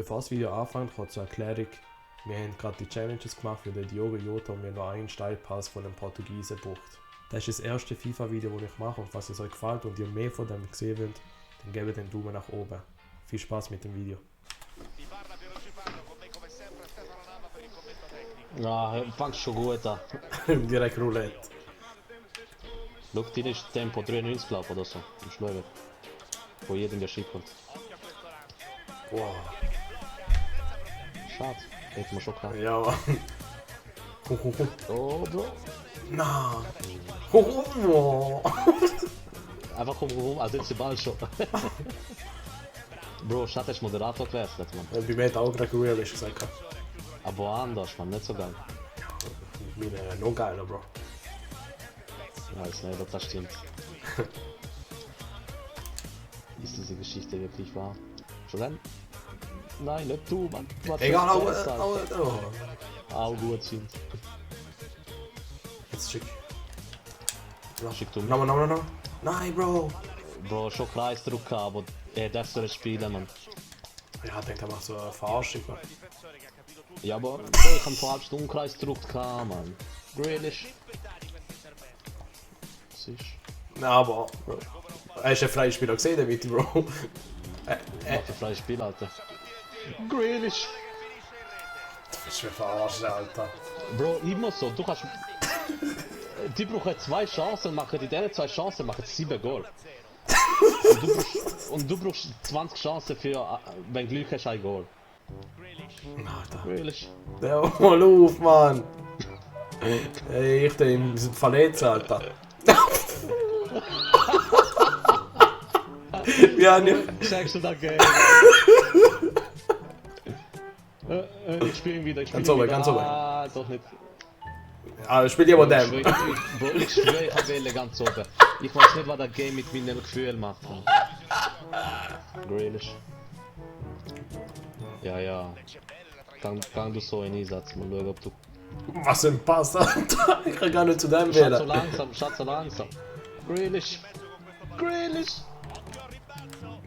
Bevor das Video anfängt, kurz zur Erklärung. Wir haben gerade die Challenges gemacht für den Diogo Jota und wir haben noch einen Steilpass von einem Portugiesen gebucht. Das ist das erste FIFA-Video, das ich mache, und falls es euch gefällt und ihr mehr von dem sehen wollt, dann gebt den Daumen nach oben. Viel Spaß mit dem Video. Ja, fangst schon gut an. Direkt Roulette. Schau, dir ist Tempo 93 glaube ich oder so. Im Schleuder. Von jedem der Schiff kommt. Wow. Schade. Hätten wir schon gehabt. Ja, Mann. Oh, Bro. Na. Einfach komm rum, also jetzt den Ball schon. Bro, schade, hast du Moderator gewechselt, Mann. Bei mir hat auch gerade Grealish gesagt. Aber anders, man, nicht so geil. Meine noch geiler, Bro. Ich weiß nicht, ob das stimmt. Ist diese Geschichte wirklich wahr? Schon dann? Nein, nicht du, Mann. Egal, Auch gut sind. Jetzt schick. Schick du mich. No. Nein, Bro. Bro, schon Kreisdruck haben, aber das soll spielen, Mann. Ja, ich denke, er macht so eine Verarschung. Ja, aber Bro, ich hab vor halb Stunden Kreisdruck gehabt, Mann. Grealish. Das ist... Na, aber. Hast du einen freien Spieler gesehen, damit, Bro? Was für freies Spiel, Alter. Grealish. Du bist mir verarscht, Alter. Bro, immer so, du kannst... Die brauchen 2 Chancen, machen die diese 2 Chancen, machen 7 Goal. Und du brauchst 20 Chancen für, wenn du Glück hast, ein Goal. Alter. Grealish. Ja, mal auf, Mann. Ey, ich bin verletzt, Alter. Ja, nicht. Sagst du das Game? Ich spiele ihn wieder, Ganz oben. Ah, doch nicht. Ah, spiel dir mal dem. Ich schwöre, ich habe ganz oben. Ich weiß nicht, was das Game mit meinem Gefühl macht. Grealish. Ja. Gang du so in Einsatz, mal schauen, ob du... Was ein Pass, Alter. Ich kann gar nicht zu dem Schaut so wählen. langsam. Grealish.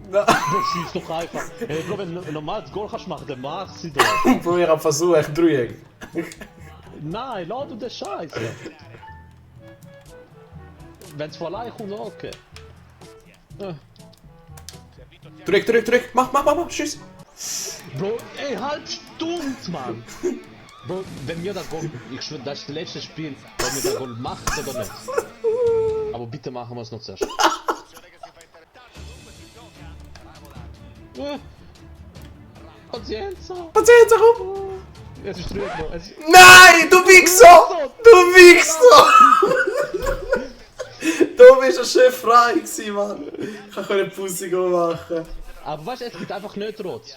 Na, Du schießt doch einfach. Hey, Bro, wenn du ein normales Goal kannst machen, dann mach sie doch. Bro, ich hab versucht, echt Dreieck. Nein, lass du den Scheiß. Wenn es von allein kommt, okay. Drück. Mach, schiss. Bro, ey, halb Stunde, Mann. Bro, wenn wir das Goal, ich schwöre, das ist das letzte Spiel, wenn wir das Goal machen oder nicht. Aber bitte machen wir es noch zuerst. Pazienza. Komm. Es ist drüber, Bro. Nein, du Wichser! Du bist ein Chef frei gewesen, Mann. Ich kann keine Pussy machen. Aber weißt du, es gibt einfach nicht rot.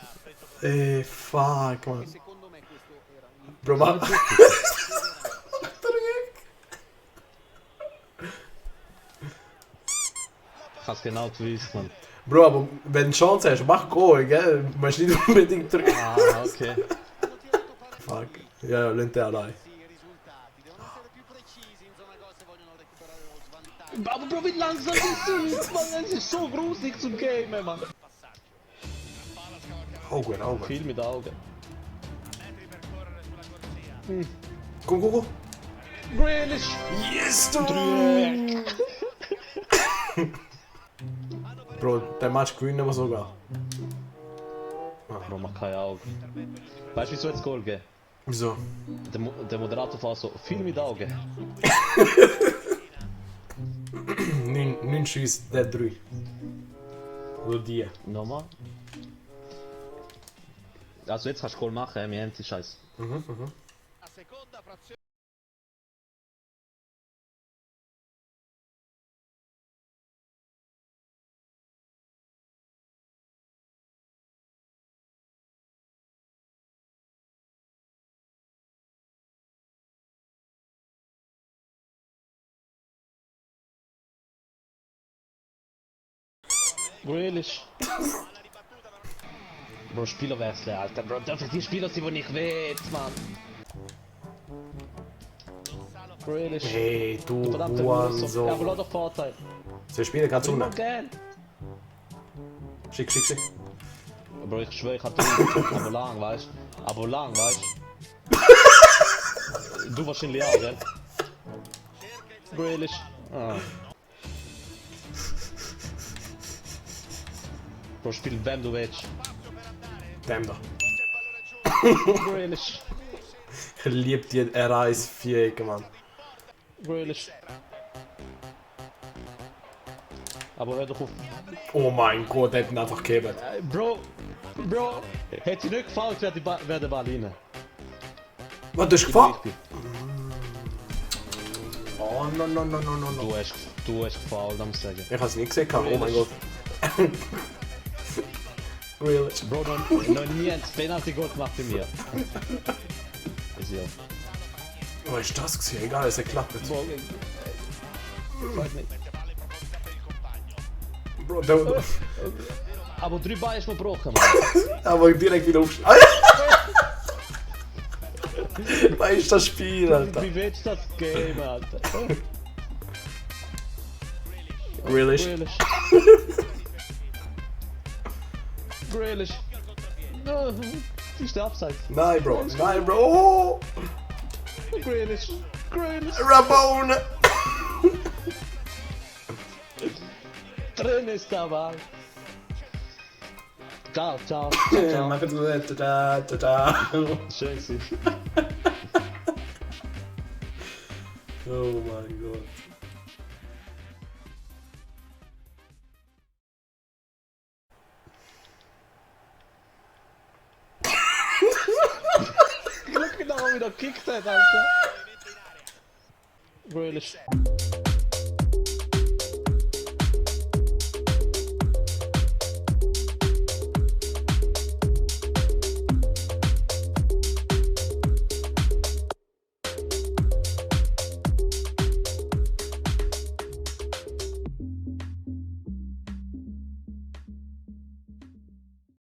Ey, fuck, Mann. Bro, mach. Ich hab's genau gewusst, Mann. Bro, aber wenn du Chance hast, mach Goal, gell? Du musst nicht unbedingt drücken. Ah, okay. Fuck. Ja, lehnt der allein. Aber Bro, wie langsam ist das? Mann, es ist so gruselig zum Gamen, Mann. Augen. Viel mit Augen. Komm. Grealish! Yes, du! Bro, der Match gewinnen wir sogar. Bro, mach keine Augen. Weißt du, wieso jetzt Goal geben? Wieso? Der Moderator fährt so viel mit Augen. 9 Schüsse, der 3. Oder die. Nochmal. Also jetzt kannst du Goal machen, wir haben die Scheiße. Grealish. Bro, Spieler wechseln, Alter. Bro, dürfen die Spieler sein, die ich will, Mann. Grealish. Hey, du Verdammte Hurensohn. Ja, aber lass doch Vorteil. Soll ich spielen? Ganz Immer unten. gern. Schick. Bro, ich schwöre, ich hatte aber lang, weißt du? Aber lang, weißt du? Du wahrscheinlich auch, gell? Grealish. Ah. Bro, spiel wem du willst. Dem da. Grealish. Ich liebe die R1-Vierecke, Mann. Grealish. Aber hör doch auf. Oh mein Gott, der hat ihn einfach gegeben. Bro, hätte ich nicht gefallen, wäre der Ball rein. Was, du hast gefahren? Richtig. Oh, no. Du hast gefallen, muss ich sagen. Ich habe es nicht gesehen, oh mein Gott. Grealish. Bro, noch nie ein Penalty-Goal gemacht bei mir. Ist ja. Was ist das gewesen? Egal, es hat geklappt. Bro, weiß nicht. Bro, der... Aber 3 Beine ist mir gebrochen, Mann. Aber direkt wieder aufstehen. Was ist das Spiel, Alter? Wie willst du das Game, Alter? Grealish. Grealish. No, ist der Abseits. Nein, Bro. Nein, Bro. Oh. Grealish. Rabone. Drin ist der Ball. Ciao. Mach es gut. Da. Schön gewesen. Oh mein Gott. Glück genau, wie der gekickt hat, Alter. Grealish.